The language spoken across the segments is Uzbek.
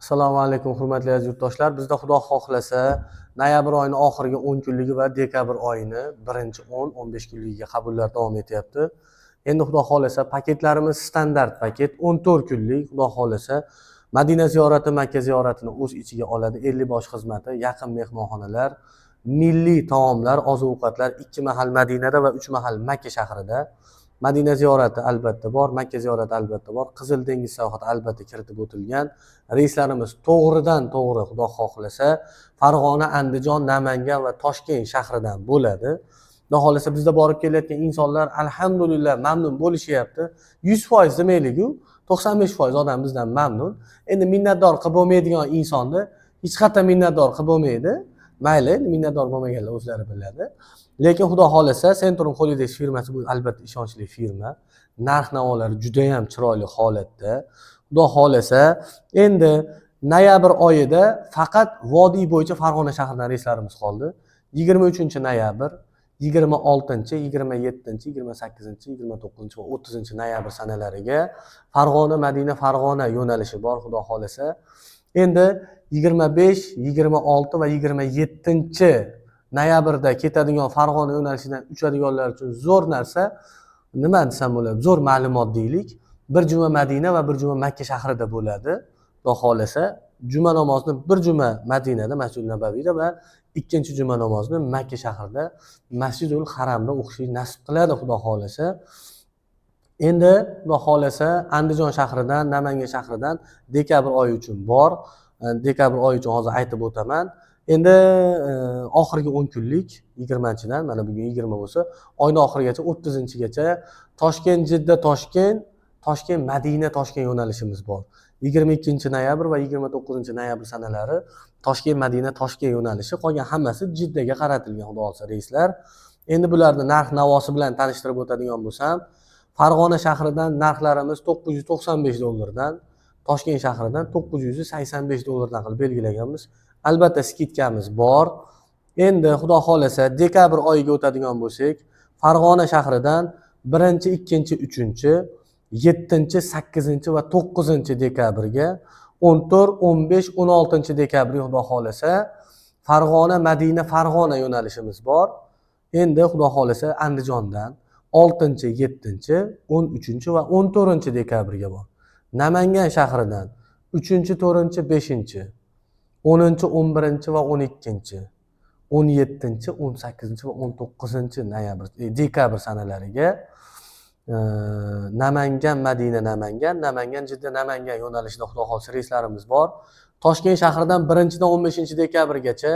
Assalomu alaykum, hurmatli aziz yurtdoshlar. Bizda, Xudo xohlasa, noyabr oyini oxirgi 10 kunligi va dekabr oyini birinchi 10-15 kunligiga qabullar davom etyapti. Endi, Xudo xohlasa, paketlarimiz standart paket 14 kunlik, Xudo xohlasa, Madina ziyorati, Makka ziyoratini o'z ichiga oladi. 50 bosh xizmati, yaqin mehmonxonalar, milliy taomlar, oziq ovqatlar ikki mahal Madinada va uch mahal Makka shahrida. Madina ziyorati albatta bor, Makka ziyorati albatta bor, Qizil dengiz sayohati albatta kiritib o'tilgan. Reyslarimiz to'g'ridan to'g'ri, Xudo xohlasa, Farg'ona, Andijon, Namangan va Toshkent shahridan bo'ladi. Xudo xohlasa, bizda borib kelayotgan insonlar, alhamdulillah, mamnun bo'lishyapti. 100% demaylik-u, 95% odam bizdan mamnun. Endi minnatdor qilib bo'lmaydigan insonni hech qayerda minnatdor qilib bo'lmaydi. Mayli, endi minnatdor bo'lmaganlar o'zlari biladi. Lekin, Xudo xohlasa, Centrum Holidays firmasi bu albatta ishonchli firma. Narx navolari judayam chiroyli holatda. Xudo xohlasa, endi noyabr oyida faqat vodiy bo'yicha Farg'ona shahridan reyslarimiz qoldi. 23 noyabr, 26, 27, 28, 29 va 30 noyabr sanalariga Farg'ona, Madina, Farg'ona yo'nalishi bor, Xudo xohlasa. Endi 25, 26 va 27 noyabrda ketadigan Farg'ona yo'nalishidan uchadiganlar uchun zo'r narsa, nima desam bo'ladi, zo'r ma'lumot deylik: bir juma Madina va bir juma Makka shahrida bo'ladi. Xudo xohlasa, juma namozini bir juma Madinada, Masjidi Nabaviyda va ikkinchi juma namozini Makka shahrida, Masjidul Haramda o'qishlik nasib qiladi, Xudo xohlasa. Endi, Xudo xohlasa, Andijon shahridan, Namangan shahridan dekabr oyi uchun bor. Dekabr oyi uchun hozir aytib o'taman. Endi oxirgi 10 kunlik, 20-chidan, mana bugun 20 bo'lsa, oyni oxirigacha, 30-gacha Toshkent, Jidda, Toshkent, Toshkent, Madina, Toshkent yo'nalishimiz bor. 22 noyabr va 29 noyabr sanalari Toshkent, Madina, Toshkent yo'nalishi. Qolgan hammasi Jiddaga qaratilgan, Xudo xohlasa, reyslar. Endi bularni narx navosi bilan tanishtirib o'tadigan bo'lsam, Farg'ona shahridan narxlarimiz 995 dollardan, Toshkent shahridan 985 dollardan qilib belgilaganmiz. Albatta, скидка miz bor. Endi, Xudo xohlasa, dekabr oyiga o'tadigan bo'lsak, Farg'ona shahridan birinchi, ikkinchi, uchinchi, 7, 8 va 9 dekabrga, 14, 15, 16 dekabrga, Xudo xohlasa, Farg'ona, Madina, Farg'ona yo'nalishimiz bor. Endi, Xudo xohlasa, Andijondan 6, 7, 13 va 14 dekabrga bor. Namangan shahridan 3, 4, 5, 10, 11 va 12, 17, 18 va 19 noyabr, dekabr sanalariga Namangan, Madina, Namangan, Namangan, Jidda, Namangan yo'nalishida, Xudo xohlasa, reyslarimiz bor. Toshkent shahridan 1-dan 15 dekabrgacha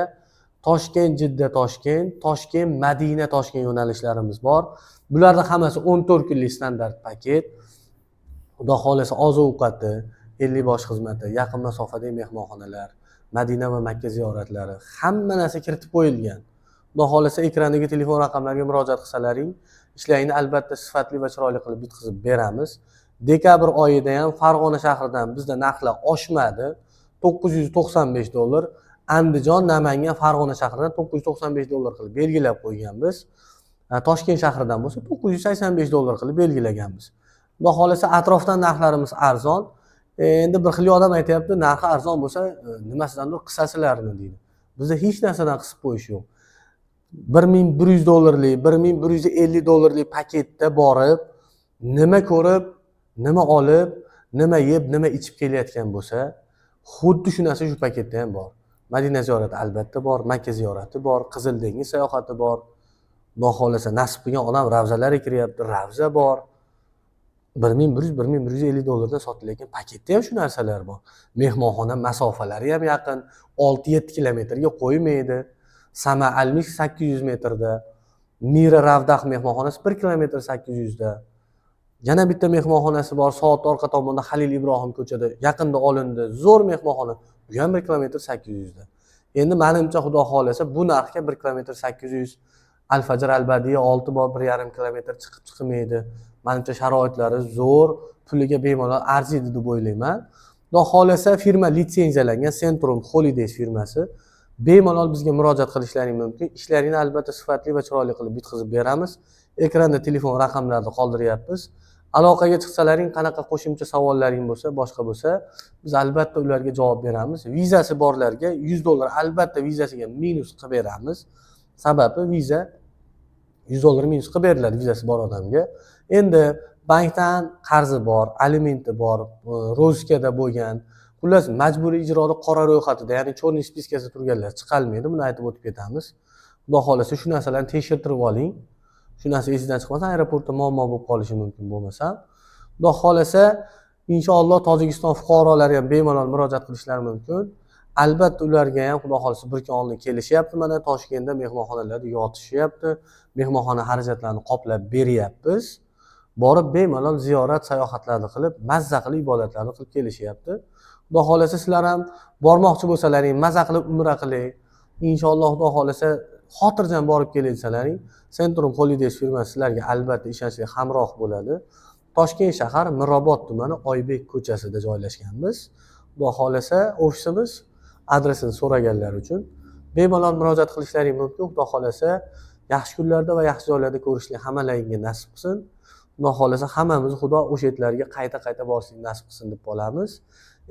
Toshkent, Jidda, Toshkent, Toshkent, Madina, Toshkent yo'nalishlarimiz bor. Bularni hammasi 14 kunlik standart paket. Xudo xohlasa, oziq ovqati, 50 bosh xizmati, yaqin masofadagi mehmonxonalar, Madina va Makka ziyoratlari, hamma narsa kiritib qo'yilgan. Xudo xohlasa, ekrandagi telefon raqamlariga murojaat qilsalaring, ishlaringni albatta sifatli va chiroyli qilib bitkazib beramiz. Dekabr oyida ham Farg'ona shahridan bizda narxlar oshmadi, 995 dollar. Andijon, Namangan, Farg'ona shahridan 995 dollar qilib belgilab qo'yganmiz. Toshkent shahridan bo'lsa 985 dollar qilib belgilaganmiz. Xudo xohlasa, atrofdan narxlarimiz arzon. Endi bir xil odam aytyapti, narxi arzon bo'lsa, nimasidandir qisasizlarmi, deydi. Bizda hech narsadan qisib qo'yish yo'q. 1100 dollarlik, 1150 dollarlik paketda borib, nima ko'rib, nima olib, nima yeb, nima ichib kelayotgan bo'lsa, xuddi shu narsa shu paketda ham bor. Madina ziyorati albatta bor, Makka ziyorati bor, Qizil dengiz sayohati bor. Xudo xohlasa, nasib qilgan odam ravzalarga kiryapti, ravza bor. 1100, 1150 dollardan sotilayotgan paketda ham shu narsalar bor. Mehmonxona masofalari ham yaqin, 6-7 kilometrga qo'ymaydi. Sama Almish 800 metrda, Mira Ravdah mehmonxonasi 1 kilometr 800da. Yana bitta mehmonxonasi bor, soat orqa tomonda, Halil Ibrohim ko'chada, yaqinda olindi, zo'r mehmonxona, u ham 1 kilometr 800da. Endi manimcha, Xudo xohlasa, bu narxga 1 kilometr 800, Al Fajr Al Badiya olti bor, 1,5 kilometr chiqib chiqmaydi. Manimcha, sharoitlari zo'r, puliga bemalol arziydi deb o'ylayman. Xudo xohlasa, firma litsenziyalangan, Centrum Holidays firmasi. Bemalol bizga murojaat qilishlaring mumkin. Ishlaringni albatta sifatli va chiroyli qilib bitkazib beramiz. Ekranda telefon raqamlarini qoldiryapmiz. Aloqaga chiqsalaring, qanaqa qo'shimcha savollaring bo'lsa, boshqa bo'lsa, biz albatta ularga javob beramiz. Vizasi borlarga $100 albatta vizasiga minus qilib beramiz. Sababi viza $100 minus qilib beriladi vizasi bor odamga. Endi bankdan qarzi bor, alimenti bor, розыск da bo'lgan, xullas, majburiy ijroda qora ro'yxatida, ya'ni черный списка sida turganlar chiqolmaydi. Buni aytib o'tib ketamiz. Xudo xohlasa, shu narsalarni tekshirtirib oling. Shu narsa esingizdan chiqmasin, aeroportda muammo bo'lib qolishi mumkin bo'lmasam. Xudo xohlasa, inshaalloh, Tojikiston fuqarolari ham bemalol murojaat qilishlari mumkin. Albatta ularga ham, xudo xohlasa, bir kun oldin kelishyapti. Mana Toshkentda mehmonxonalarda yotishyapti, mehmonxona xarajatlarini qoplab beryapmiz. Borib bemalol ziyorat, sayohatlarni qilib, mazza qilib ibodatlarni qilib kelishyapti. Xudo xohlasa, sizlar ham bormoqchi bo'lsalaring, maza qilib umra qiling, inshaalloh. Xudo xohlasa, xotirjam borib kelay desalaring, Centrum Holidays firmasi sizlarga albatta ishonchli hamroh bo'ladi. Toshkent shahar, Mirobod tumani, Oybek ko'chasida joylashganmiz. Xudo xohlasa, ofisimiz adresini so'raganlar uchun bemalol murojaat qilishlaring mumkin. Xudo xohlasa, yaxshi kunlarda va yaxshi joylarda ko'rishlik hammalaringga nasib qilsin. Xudo xohlasa, hammamizni Xudo o'sha yerlarga qayta qayta borishlik nasib qilsin deb qolamiz.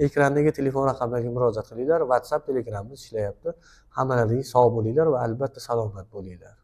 Ekrandagi telefon raqamlariga murojaat qilinglar. WhatsApp, Telegramimiz ishlayapti. Hammalaring sog' bo'linglar va albatta salomat bo'linglar.